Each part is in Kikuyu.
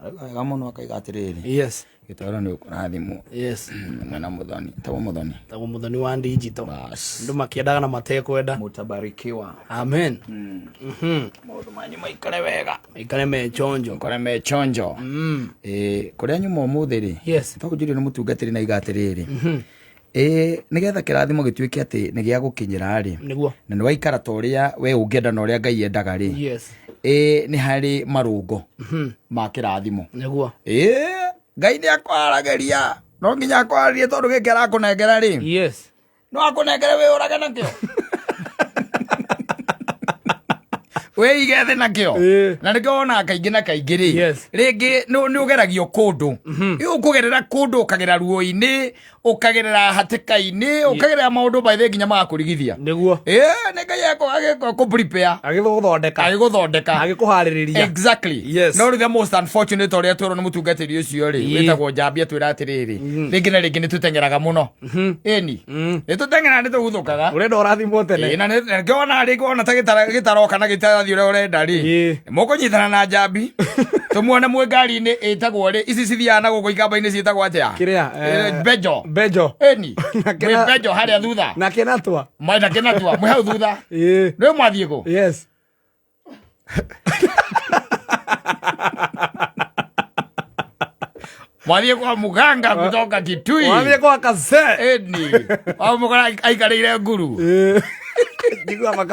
Arauga wega mũno akaiga atĩrĩrĩ, Yes. gĩtoro nĩ ũkũrathimwo. Yes. Mwena Mũthoni, tagwo Mũthoni. Tagwo Mũthoni wa digital. Bas. Andũ makĩendaga na matekwenda. Mũtabarikiwa. Amen. Maũndũ manyu maikare wega. Maikare me chonjo. Kore me chonjo. Ĩĩ, kũrĩa nyuma ũmũthĩ rĩ, Yes. tondũ nĩ mũtungatĩri na iga atĩrĩrĩ, ĩĩ, nĩgetha kĩrathimo gĩtuĩke atĩ nĩ gĩa gũkinyĩra rĩ, Nĩguo. na nĩ waikara ta ũrĩa we ũngĩenda na ũrĩa Ngai endaga rĩ, Yes. ĩĩ, nĩ harĩ marũngo ma kĩrathimo. Nĩguo. Ĩĩ, Ngai nĩ akwaragĩria, no nginya akwarĩrie tondũ gĩkĩ arakũnengera rĩ, Yes. no akũnengere wĩũrage nakĩo, wĩige thĩ nakĩo. Ĩĩ. Na nĩkĩo wonaga kaingĩ na kaingĩ rĩ, Yes. rĩngĩ nĩ ũgeragio kũndũ, ũkũgerera kũndũ, ũkagerera ruo-inĩ, ũkagerera hatĩka-inĩ, ũkagerera maũndũ baithe nginya magakũrigithia. Nĩguo. Ĩĩ, nĩ Ngai agĩkũ-prepare, Agĩgũthondeka. agĩgũthondeka. Agĩkũharĩrĩria. Exactly. Yes. No rĩu the most unfortunate ũrĩa twerwo nĩ mũtungatĩri ũcio rĩ, Ĩĩ. wĩtagwo Njambi, atwĩra atĩrĩrĩ, rĩngĩ na rĩngĩ nĩ tũteng'eraga mũno. Ĩni nĩ tũteng'eraga, nĩ tũguthũkaga. Ũrenda ũrathimwo tene. Ĩĩ, na nĩkĩo wona rĩngĩ wona ta gĩtaroka na gĩtarathiĩ ũrĩa ũrenda rĩ, Ĩĩ. mũkũnyitana na Njambi, tũmuone mwĩ ngari-inĩ ĩtagwo rĩ, ici cithiaga na gũkũ ikamba-inĩ ciĩtagwo atĩa? Kĩrĩa, Benjo. Benjo. Ĩni Na mwĩ Benjo harĩa thutha. Na kĩnatua. Na kĩnatua mwĩ hau thutha. Ĩĩ. Rĩu mwathiĩ kũ? Yes. Mwathiĩ kwa muganga kutoka Kitui. Wathiĩ kwa kase. Ĩni wamũkora aikarĩire nguru. Ĩĩ. Njiguaga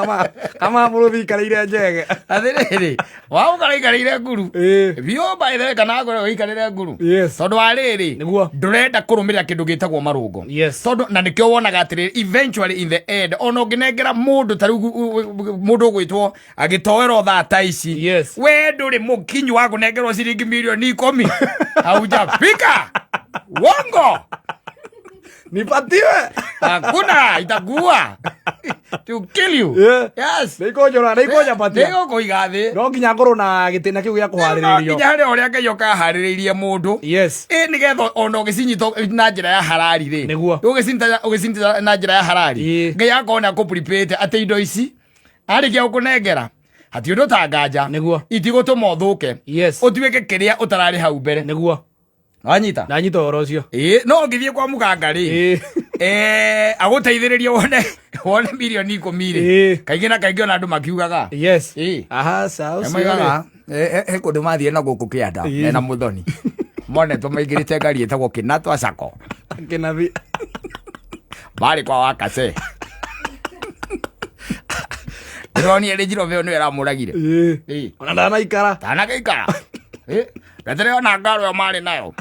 kama mũrũthi ikarĩire njege. Atĩrĩrĩ, wamũkora aikarĩire nguru. Ĩĩ. Biũ, by the way, kana akorwo aikarĩire nguru. Yes. Tondũ wa rĩrĩ, Nĩguo. ndũrenda kũrũmĩrĩra kĩndũ gĩtagwo marũngo. Yes. Tondũ na nĩkĩo wonaga atĩrĩrĩ, eventually in the end, ona ũngĩnengera mũndũ ta rĩu mũndũ ũgwĩtwo agĩtoerwo thaa ta ici, Yes. we ndũrĩ mũkinyu wa kũnengerwo ciringi milioni 10, haujafika. Wongo. Nipatiwe. Hakuna, itakuwa to kill you. Yeah. Yes. Nĩikũnjũra, nĩikũnjabatia. Nĩgũkũiga thĩ. No nginya ngorwo na gĩtĩna kĩu gĩa No kũharĩrĩrio. nginya harĩa ũrĩa Ngai ũkaharĩrĩirie mũndũ. Yes. Ĩ, nĩgetha ona ũgĩcinyita na njĩra ya harari rĩ, Nĩguo. ũgĩcinyita na njĩra ya harari, Ĩĩ. Ngai akorwo nĩ akũprepare atĩ indo ici arĩkia gũkũnengera hati ũndũ ta nganja. Nĩguo. Itigũtũma ũthũke, Yes. ũtuĩke kĩrĩa ũtararĩ hau mbere. Nĩguo. Wanyita? Ndanyita ũhoro ũcio. Ĩĩ, no ũngĩthiĩ kwa mũganga rĩ, Ĩĩ. Agũteithĩrĩrie wone milioni 10 rĩ, Ĩĩ. kaingĩ na kaingĩ ona andũ makiugaga. Yes. Ĩĩ. Aha, sawa ũcio rĩ. Moigaga he kũndũ mathiĩ na gũkũ kĩanda Ĩĩ. mena Mũthoni, monetwo maingĩrĩte ngari ĩtagwo Kĩnatwa Sacco. Kĩnathi. Marĩ kwa Wakase, ndĩronire rĩ Njirove nĩwe ĩramũragire. Ĩĩ. Ĩĩ. Ona ndanaikara. Ndanagĩikara wetere ona ngaro ĩyo marĩ nayo.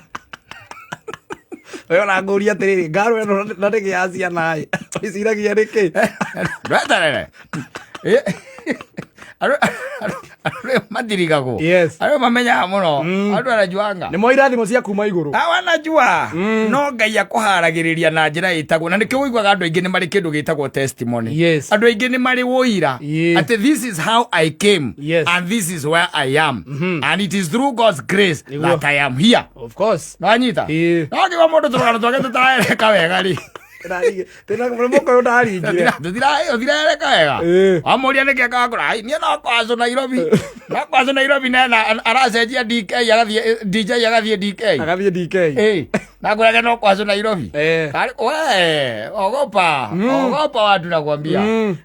We ona ngũria atĩrĩrĩ, ngaro ĩno na ndĩgĩ ya ciana ĩ. Wĩciragia nĩkĩ? Ndweterere. Andũ matirigagwo. Yes. Andũ mamenyaga mũno, andũ anajuanga. Nĩ mo irathimo cia kuma igũrũ. Wanajua no Ngai akũharagĩrĩria na njĩra ĩtagwo, na nĩkĩo ũiguaga andũ aingĩ nĩ marĩ kĩndũ gĩtagwo testimony. Yes. Andũ aingĩ nĩ marĩ wũira atĩ this is how I came Yes. and this is where I am, and it is through God's grace Nĩguo. that I am here. Of course. Nwanyita? Ĩĩ. No ngiuga mũndũ tũrũgano twake tũtaraereka wega rĩ, Tĩna mũrĩmũ ũyũ ndaringire. Tũtiraereka wega. Ĩĩ. Wamũria nĩkĩ akakũra, "Ai, niĩ no kwaco Nairobi, no kwaco Nairobi," nena aracenjia DK agathiĩ DJ, agathiĩ DK. Agathiĩ DK. Ĩĩ, nakwĩraga no kwaco Nairobi. Eh. We ogopa, ogopa watu, nakwambia.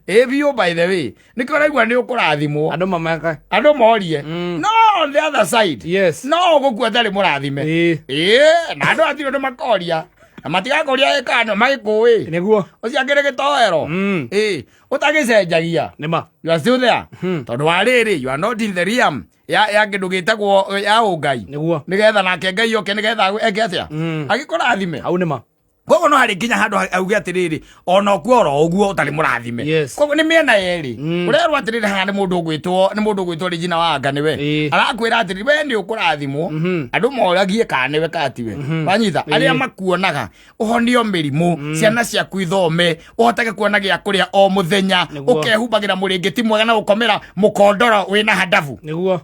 Ĩ biũ, by the way, nĩkĩo ũraigua nĩ ũkũrathimwo. Andũ mamaka. Andũ morie, no on the other side, Yes. no ũgũkua ũtarĩ mũrathime. Ĩĩ. Ĩĩ, na andũ atirĩ ũndũ makoria na matigakoria ĩkano magĩkũĩ. Nĩguo. Ũcio akĩrĩ gĩtoero. Ĩĩ, ũtagĩcenjagia. Nĩma. You are still there, tondũ wa rĩrĩ, you are not in the realm ya kĩndũ gĩtagwo ya ũngai. Nĩguo. Nĩgetha nake Ngai oke, nĩgetha eke atĩa? Agĩkũrathime. Hau nĩma. Koguo no harĩ nginya handũ auge atĩrĩrĩ, ona ũkua oro ũguo ũtarĩ mũrathime. Yes. Koguo nĩ mĩena yerĩ. Ũrerwo atĩrĩrĩ, haha nĩ mũndũ ũgwĩtwo, nĩ mũndũ ũgwĩtwo Regina Wanga, nĩwe arakwĩra atĩrĩrĩ, we nĩ ũkũrathimwo, andũ moragie kana nĩwe kana tiwe. Wanyita? Arĩa makuonaga ũhonio mĩrimũ, ciana ciaku ithome, ũhotage kuona gĩa kũrĩa o mũthenya, Nĩguo. ũkehumbagĩra mũrĩngĩti mwega na gũkomera mũkondoro wĩna handabu. Nĩguo.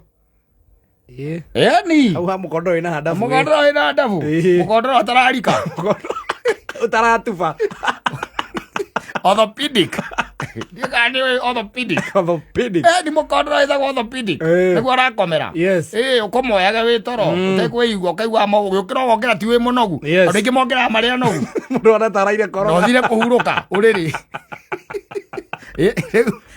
Ĩĩ. Ĩni. Hau ha mũkondoro wĩna handabu. Mũkondoro wĩna handabu. Ĩĩ. Mũkondoro ũtararika. Mũkondoro ũtaratuba. Orthopedic. Ndiũĩ kana Kana nĩ orthopedic. Orthopedic. Nĩ mũkondoro wĩtagwo orthopedic. Nĩguo ũrakomera. Yes. Ũkũmoyage wĩ toro ũtekwĩigua, ũkaigua ũgĩũkĩra ũgokĩra ti wĩ mũnogu. Yes. Andũ aingĩ mokĩraga marĩ anogu. Mũndũ arataraire Na koroga. ũthire kũhurũka ũrĩrĩ.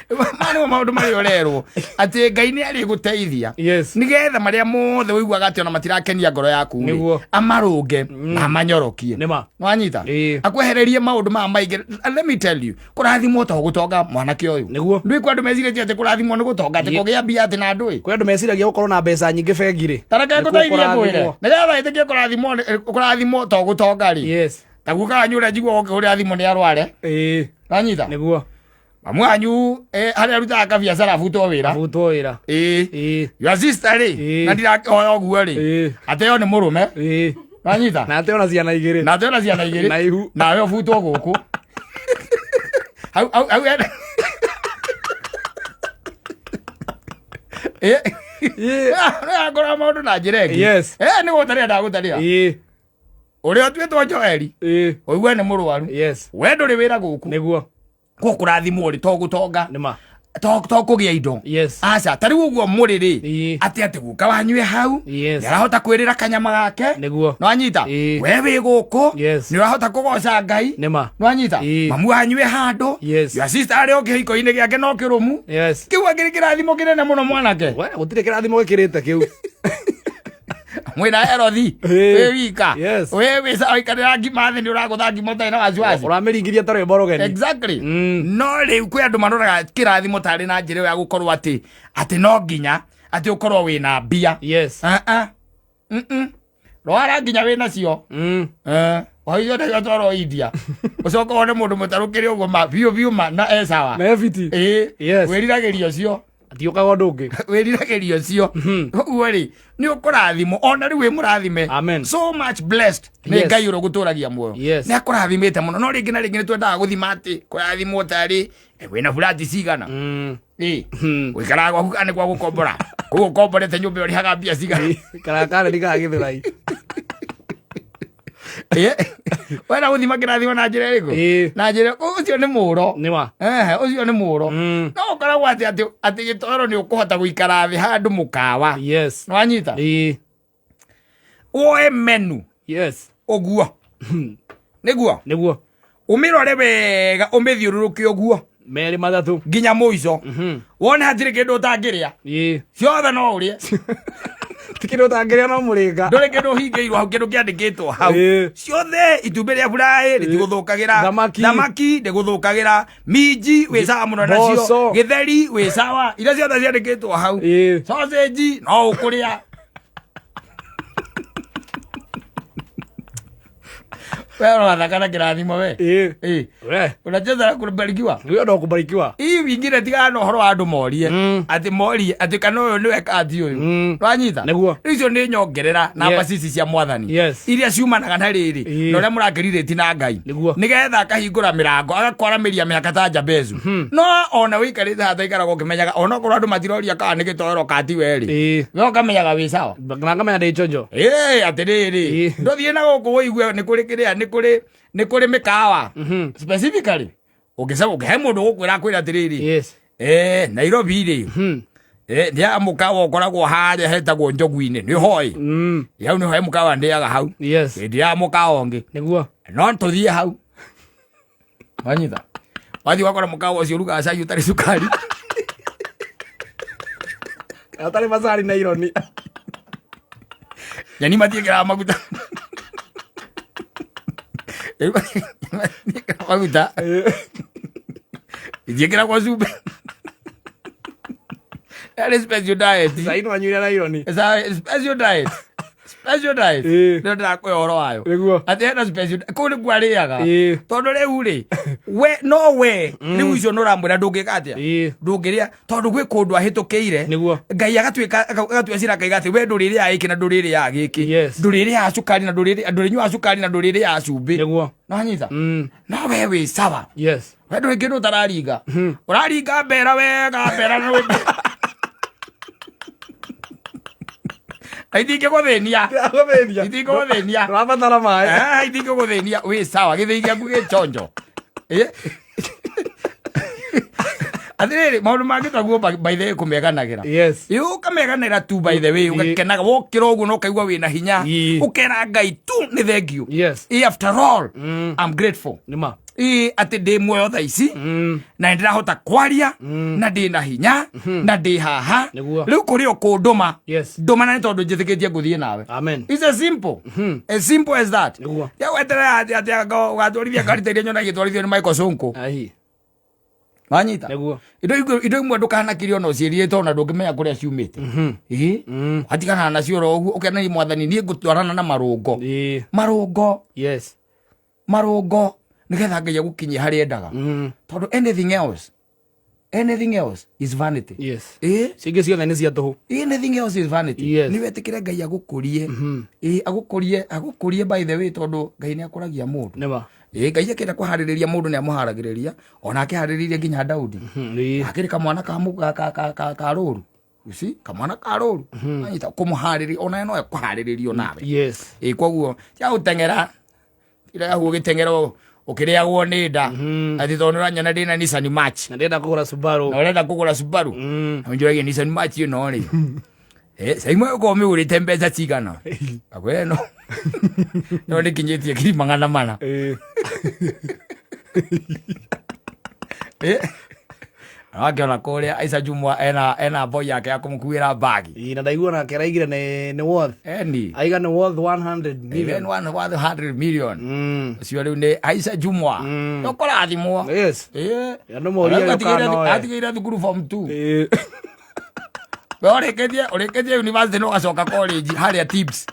Rĩu maya nĩmo maũndũ marĩa ũrerwo atĩ Ngai nĩ arĩgũteithia Yes. nĩgetha marĩa mothe ũiguaga atĩ ona matirakenia ngoro yaku rĩ, Nĩguo. amarũnge na amanyorokie. Nĩma. Wanyita? Ĩĩ. Akwehererie maũndũ maya maingĩ. And let me tell you, kũrathimwo to gũtonga mwanake ũyũ. Nĩguo. Ndũĩ kwĩ andũ mecirĩtie atĩ kũrathimwo nĩ gũtonga, atĩ kũgĩa mbia atĩ na ndũĩ. Kwĩ andũ meciragia gũkorwo na mbeca nyingĩ bengi rĩ. Ta reke Nĩkuo ngũteithie ngwĩre. kũrathimwo. Nĩgetha ĩtĩkie kũrathimwo to gũtonga rĩ. Yes. Ta guka wanyu ũrĩa njiguaga ũkĩhũrĩra thimũ nĩ arware. Ĩĩ. Wanyita? Nĩguo. Mamu wanyu harĩa arutaga kabiacara abutwo wĩra. Abutwo wĩra. Ĩĩ. Ĩĩ. Your sister rĩ, Ĩĩ. na ndirakĩhoya ũguo rĩ. Ĩĩ. Ateo nĩ mũrũme. Ĩĩ. Wanyita? Na ateo na ciana igĩrĩ. Na ateo na ciana igĩrĩ. Na ihu. Nawe ũbutwo gũkũ. Hau hau hau ena. Ĩĩ. Ĩĩ. Nĩakora maũndũ na njĩra ĩngĩ. Yes. Nĩ gũtarĩa ndagũtarĩra. Ĩĩ. Ũrĩa ũtuĩtwo Joeli, Ĩĩ. ũigue nĩ mũrwaru. Yes. We ndũrĩ wĩra gũkũ. Nĩguo. Kũ kũrathimwo rĩ to gũtonga. Nĩma. To kũgĩa indo. Yes. Aca, ta rĩu ũguo mũrĩ rĩ, Ĩĩ. atĩ guka wanyu e hau, Yes. nĩarahota kwĩrĩra kanyama gake. Nĩguo. Nĩwanyita? Ĩĩ. We wĩ gũkũ, Yes. nĩũrahota kũgoca Ngai. Nĩma. Nĩwanyita? Ĩĩ. Mamu wanyu e handũ. Yes. Your sister arĩ o kĩhiko-inĩ gĩake no kĩrũmu. Yes. Kĩu akĩrĩ kĩrathimo kĩnene mũno mwanake. We gũtirĩ kĩrathimo gĩkĩrĩte kĩu. Mwĩna Herothi, Ĩĩ. wĩ wika. Yes. We wĩ sawa ikarĩra ngima thĩ nĩũragũtha ngima ũtarĩ na wasiwasi. Ũramĩringithia ta rwĩmbo rũgeni. Exactly. No rĩu kwĩ andũ maroraga kĩrathimo tarĩ na njĩra ĩyo ya gũkorwo atĩ atĩ no nginya atĩ ũkorwo wĩna mbia. Yes. Ah, ah. Mm-mm. Rwara nginya wĩ nacio. Wahaicio nacio twarwo India. Ũcoke wone mũndũ mũtarũkĩre ũguo ma biũ biũ ma na e sawa. Na ebiti. Ĩĩ. Yes. Wĩriragĩria ũcio. Atiũkaga ũndũ ũngĩ. Wĩriragĩria ũcio. Ũguo rĩ nĩ ũkũrathimwo ona rĩu wĩ mũrathime. Amen. So much blessed. Nĩ Yes. Ngai ũrĩa ũgũtũragia muoyo. Yes. Nĩ akũrathimĩte mũno no rĩngĩ na rĩngĩ nĩ twendaga gũthima atĩ kũrathimwo tarĩ wĩna burati cigana. Ĩĩ. Ũikaraga gwaku kana nĩ gwa gũkombora. Kũu ũkomborete nyũmba ĩyo ũrĩhaga mbia cigana. Karakara nĩ ka Gĩthũrai. Ĩĩ. Wenda gũthima kĩrathimo na njĩra ĩrĩkũ? Ĩĩ. Na njĩra ũcio nĩ mũro. Nĩma. Ũcio nĩ mũro. No ũkoragwo atĩ atĩ atĩ gĩtoero nĩ ũkũhota gũikara thĩ handũ mũkawa. Yes. Nĩwanyita? Ĩĩ. Woe menu. Yes. Ũguo. Nĩguo? Nĩguo. Ũmĩrore wega ũmĩthiũrũrũke ũguo. Merĩ matatũ. Nginya mũico. Wone hatirĩ kĩndũ ũtangĩrĩa. Ĩĩ. Ciothe no ũrĩe. Ti kĩndũ ũtangĩrĩa no mũrĩnga. Ndũrĩ kĩndũ ũhingĩirwo hau, kĩndũ kĩandĩkĩtwo hau. Ĩĩ. Ciothe itumbĩ rĩa buraĩ rĩtigũthũkagĩra. Thamaki. Thamaki ndĩgũthũkagĩra. Minji wĩ sawa mũno nacio. Mboco. Gĩtheri wĩ sawa. Iria ciothe ciandĩkĩtwo hau. Ĩĩ. Sausage no ũkũrĩa. Wewe ũrathaka na kĩrathimo we. Ĩĩ. Ĩĩ. We. Unacheza na kubarikiwa. Nĩ ũndũ wa kũbarikiwa. Hii wingine tigana na ũhoro wa andũ morie. Atĩ morie atĩ kana ũyũ nĩwe kati ũyũ. Wanyita? Nĩguo. Rĩu icio nĩ nyongerera namba Yeah. cici cia mwathani. Yes. Iria ciumanaga na rĩrĩ. Ĩĩ. Na ũrĩa mũrakĩrirĩti na Ngai. Nĩguo. Nĩgetha akahingũra mĩrango agakwaramĩria mĩhaka ta Jabezu. No ona wĩikarĩte haha taikaragwo ũkĩmenyaga onokorwo andũ matiroria kana nĩ gĩtoero kati we rĩ. Ĩĩ. We ũkamenyaga wĩ sawa. Na ngamenya ndĩ njonjo. Ĩĩ atĩrĩrĩ. Ĩĩ. Ndũthiĩ na gũkũ ũigue nĩ kũrĩ kĩrĩa nĩ kũrĩ nĩ kũrĩ mĩkawa. Specifically ũngĩcaba ũngĩhe mũndũ gũkwĩra akwĩra atĩrĩrĩ. Yes. Nairobi rĩ. Nĩ mũkawa ũkoragwo harĩa hetagwo Njogu-inĩ nĩ hoe. Hau nĩho he mũkawa ndĩaga hau. Yes. Ndĩaga mũkawa ũngĩ. Nĩguo. No tũthiĩ hau. Wanyita. Wathiĩ wakora mũkawa ũcio ũrugaga cai ũtarĩ cukari. Atarĩ macani na ironi. Nyeni matiĩkĩraga maguta. Matiĩkĩraga maguta. Itiĩkĩragwo cumbĩ. Yarĩ special diet. Cai no anyuire na ironi. Special diet. Special diet. Ĩĩ. Nĩyo ndĩrakũhe ũhoro wayo. Nĩguo. Atĩ hena special kũu nĩkuo arĩaga. Ĩĩ. Tondũ rĩu rĩ, we no we rĩu icio nĩ ũramwĩra ndũngĩka atĩa? Ĩĩ. Ndũngĩrĩa tondũ gwĩ kũndũ ahĩtũkĩire. Nĩguo. Ngai agatuĩka agatua cira akaiga atĩ we ndũrĩrĩaga gĩkĩ na ndũrĩrĩaga gĩkĩ. Yes. Ndũrĩrĩaga cukari na ndũrĩnyuaga cukari na ndũrĩrĩaga cumbĩ. Nĩguo. Nĩwanyita? No we wĩ sawa. Yes. We ndũrĩ kĩndũ ũtararinga. Ũraringa mbera wega mbera na Itingĩgũthĩnia. Ndĩragũthĩnia. Itingĩgũthĩnia. Ũrabatara maĩ. Itingĩgũthĩnia wĩ sawa gĩthĩi gĩaku gĩ chonjo. Atĩrĩrĩ, maũndũ mangĩ taguo by the way kũmeganagĩra. Yes. Ĩ, ũkameganĩra tu by the way, ũgakenaga wokĩra ũguo na ũkaigua wĩna hinya. Ũkera Ngai tu nĩ thengiũ. Yes. Ĩ, after all, I'm grateful. Nĩma. Ĩ, atĩ ndĩ muoyo thaa ici na nĩndĩrahota kwaria na ndĩ na hinya na ndĩ haha. Nĩguo. Rĩu kũrĩ o kũndũma. Yes. Ndũma na nĩ tondũ njĩtĩkĩtie ngũthiĩ nawe. Amen. It's as simple. As simple as that. Nĩguo. Ya weterera atĩ atĩ anga ũgatwarithia ngari ta iria nyona igĩtwarithio nĩ Michael Sonko. Ai. Wanyita? Nĩguo. Indo imwe ndũkanakirie ona ũciĩrire tondũ ona ndũngĩmenya kũrĩa ciumĩte. Ĩĩ. Watigana nacio oro ũguo ũkenania mwathani niĩ ngũtwarana na marũngo. Ĩĩ. Marũngo. Yes. Marũngo nĩgetha Ngai agũkinyie harĩa endaga. Tondũ anything else, anything else is vanity. Yes. Ĩĩ. Cingĩ ciothe nĩ cia tũhũ. Anything else is vanity. Yes. Nĩ wetĩkĩre Ngai agũkũrie. Ĩĩ, agũkũrie, agũkũrie by the way tondũ Ngai nĩ akũragia mũndũ. Nĩma. Ĩĩ, Ngai akĩenda kũharĩrĩria mũndũ nĩ amũharagĩrĩria, ona akĩharĩrĩirie nginya Daudi. Ĩĩ. Akĩrĩ kamwana ka mũ- ka- ka- ka- ka- ka rũru. You see? Kamwana ka rũru. Anyita kũmũharĩrĩria, ona no ekũharĩrĩrio nawe. Yes. Ĩĩ, koguo tia gũteng'era, ira ũgĩteng'era ũkĩrĩagwo nĩ nda. Atĩ tondũ nĩũranyona ndĩna Nissan March. Na ndĩrenda kũgũra Subaru. Na ũrenda kũgũra Subaru. Ũnjũragia Nissan March ĩno rĩ. Saimwe ũkorwo ũmĩgũrĩte mbeca cigana? Akwĩra no. No nĩkinyĩtie ngiri magana mana. Ĩĩ. Akĩona kũrĩa Aisha Jumwa ena boy yake ya kũmũkuĩra bagi. Ĩĩ, na ndaigua nake araigire nĩ worth. Eni. Aiga nĩ worth 100 million. Even 100 million. Ũcio rĩu nĩ Aisha Jumwa. No kũrathimwo. Yes. Ĩĩ. Andũ moria Arauga ũkanoe. atigĩire thukuru form 2. Ĩĩ. We ũrĩkĩtie university no ũgacoka college harĩa tips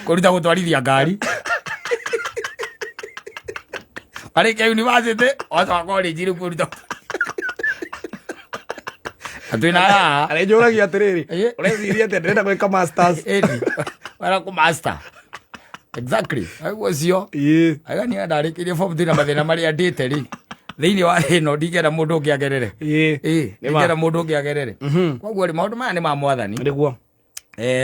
kũruta gũtwarithia ngari. Warĩkia university ũgacoka college rĩu kũruta. Twĩna haha. Arenjũragia atĩrĩrĩ, Ĩĩ. ũreciria atĩa ndĩrenda gwĩka masters. Ĩni. Wera kũ master. Exactly. Aiguo ũcio. Ĩĩ. Aiga niĩ ndarĩkĩirie form 3 na mathĩna marĩa ndĩte rĩ. Thĩinĩ wa thĩ ĩno ndingĩenda mũndũ ũngĩ agerere. Ĩĩ. Ĩĩ, Nĩ ma. ndingĩenda mũndũ ũngĩ agerere. Koguo rĩ maũndũ maya nĩ ma mwathani. Nĩguo.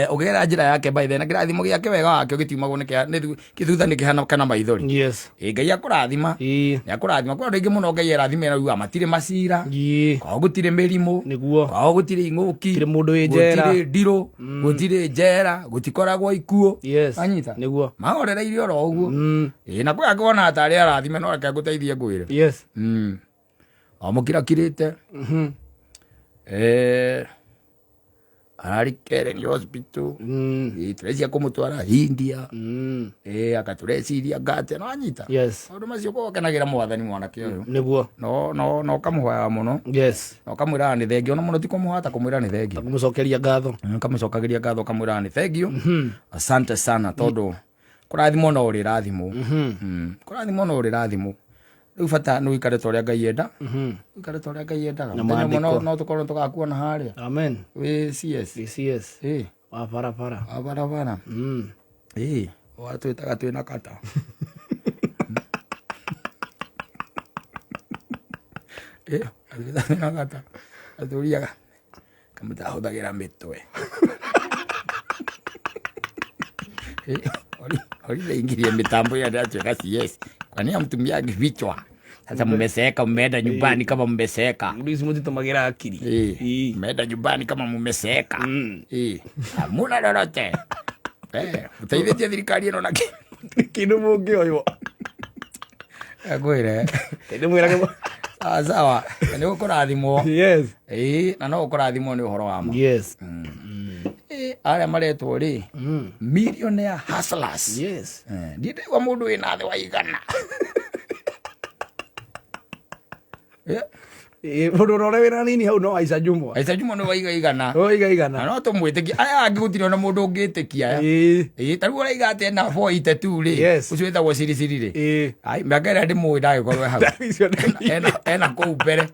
Ũgĩgera njĩra yake by the na kĩrathimo gĩake wega wakĩo gĩtiumagwo nĩ kĩthutha nĩ kĩhana kana maithori. Yes. Ĩĩ, Ngai akũrathima. Ĩĩ. Nĩ akũrathima. Kwĩ andũ aingĩ mũno Ngai arathima na uga matirĩ macira. Ĩĩ. Kwao gũtirĩ mĩrimũ. Nĩguo. Kwao gũtirĩ ing'ũki. Gũtirĩ mũndũ wĩ njera. Gũtirĩ ndirũ. Gũtirĩ njera. Gũtikoragwo ikuũ. Yes. Anyita? Nĩguo. Mahorereirie oro ũguo. Ĩĩ, na kwĩ angĩ wonaga tarĩ arathime no reke ngũteithie ngwĩre. Yes. O mũkirakirĩte. Ararĩ Karen Hospital. Ĩĩ, tũrecia kũmũtwara India. Ĩĩ, akatũreciria ngate no anyita. Yes. Maũndũ macio kwa ũkenagĩra mwathani mwanake ũyũ. Nĩguo. No ũkamũhoyaga mũno. Yes. Na ũkamwĩraga nĩ thengio na mũno ti kũmũhoya ta kũmwĩra nĩ thengio. Kũmũcokeria ngatho. Ũkamũcokagĩria ngatho ũkamwĩraga nĩ thengio. Asante sana tondũ kũrathimwo no ũrĩrathimwo. Kũrathimwo no ũrĩrathimwo. Rĩu bata nĩ ũikare ta ũrĩa Ngai enda. Ũikare ta ũrĩa Ngai endaga. Na Mũthenya ũmwe maandĩko. no tũkorwo tũgakuona harĩa. Amen. Wĩ CS. CS. Ĩĩ. Wa barabara. Wa barabara. Ĩĩ. Watwĩtaga twĩna kata. Ĩĩ, atwĩtaga twĩna kata. Atũriaga kamũtahũthagĩra mĩtwe. Ori ingirie mitambo ya ndatuĩka CS. Kwani hamtumiagi vichwa? Sasa mmeseeka, mmeenda nyumbani kama mmeseeka. Rĩu ici mũtitũmagĩra akiri. Ĩĩ, mmeenda nyumbani kama mmeseeka. Ĩĩ, hamuna lolote. Mũteithĩtie thirikari ĩno na kĩ? Kĩndũ mũngĩoywo. Ngwĩre. Ndĩmwĩrage. Sawa sawa, nĩ ũkũrathimwo. Yes. Ĩĩ, na no ũkũrathimwo nĩ ũhoro wa ma. Yes. Ĩĩ, arĩa maretwo rĩ, millionaire hustlers. Yes. Ndiĩ ndaigua mũndũ wĩna thĩ wa igana. Ĩĩ, mũndũ ũrĩa wĩna nini hau no Aisha Jumwa. Aisha Jumwa nĩ waiga igana. No iga Na igana. no tũmwĩtĩkie. Aya angĩ gũtirĩ ona mũndũ ũngĩtĩkia aya. Ĩĩ. Ĩĩ, ta rĩu ũraiga atĩ ena 482 rĩ. Yes. Ũcio wĩtagwo cirisiri rĩ. Ĩĩ. Ai, mĩaka ĩrĩa ndĩmũĩ ndagĩkorwo e hau. Icio nĩ- Ena kũu mbere.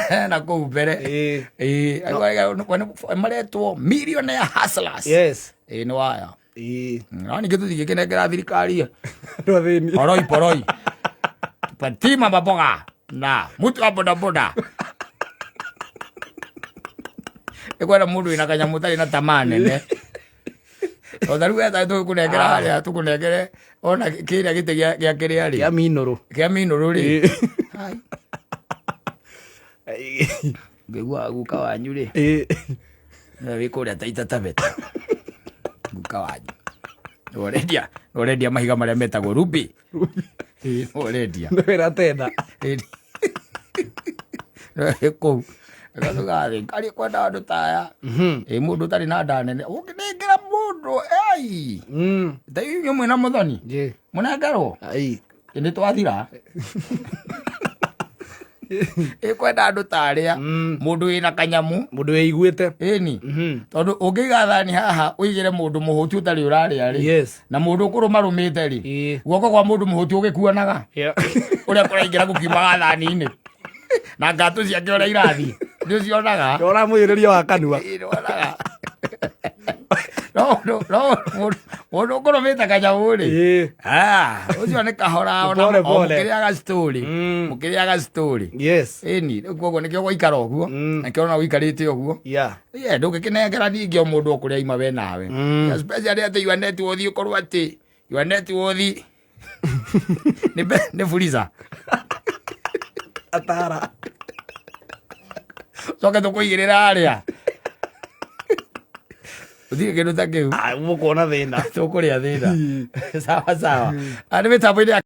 Ena kũu mbere. Ĩĩ. Ĩĩ, maretwo millionaire hustlers. Yes. Ĩĩ, nĩ waya. Ĩĩ. No ningĩ tũtingĩkĩnengera thirikari Andũ athĩni. poroi poroi. Tupatie mama mboga na mtu wa bodaboda. Ĩkwenda mũndũ wĩna kanyamũ ũtarĩ na tamaa nene. Tondũ rĩu wetha tũkũnengera harĩa tũkũnengere ona kĩrĩa gĩtĩ gĩa kĩrĩa rĩ. Kĩa minũrũ. Kĩa minũrũ rĩ. Ai, ngĩiguaga guka wanyu rĩ nĩwe wĩ kũrĩa Taita Taveta, guka wanyu nĩwe ũrendia, nĩwe ũrendia mahiga marĩa metagwo ruby. Ĩĩ, nĩwe ũrendia. Nĩwe ratenda. Ĩĩ. Nĩwe wĩ kũu. Gathugathĩ karĩ kwenda andũ ta aya. Ĩ mũndũ ũtarĩ na nda nene ũngĩnengera mũndũ ei ta inyuĩ mwĩna mũthoni Je. mũnengerwo. Ai. Nĩ twathira. Ĩkwenda andũ ta arĩa mũndũ wĩna kanyamu. Mũndũ wĩiguĩte. Ĩni tondũ ũngĩiga thani haha ũigĩre mũndũ mũhũti ũtarĩ ũrarĩa rĩ, na mũndũ ũkũrũmarũmĩte rĩ, guoko kwa mũndũ mũhũti ũgĩkuonaga ũrĩa kũraingĩra gũkiumaga thani-inĩ na ngatũ ciake ũrĩa irathiĩ nĩ ũcionaga. Ũramũiyũrĩria wa kanua. Ĩĩ, nĩwonaga. No no no mũndũ ũkũrũmĩte kanyamũ rĩ, ah, ũcio nĩ kahora ona. Pole, o pole. mũkĩrĩaga story. Mũkĩrĩaga story. Ĩni rĩu koguo nĩkĩo gwaikara ũguo. Nakĩo ona ũikarĩte ũguo. Yeah, ndũngĩkĩnengera ningĩ o mũndũ o kũrĩa aima we nawe. Especially atĩ your net worth ũkorwo atĩ your net worth nĩ fuliza. Atara. Coke tũkũigĩrĩra harĩa ũtirĩ kĩndũ ta kĩu. Ah, mũkuona thĩna. Tũkũrĩa thĩna. Sawa sawa. Ah, nĩ mĩtambo-inĩ ya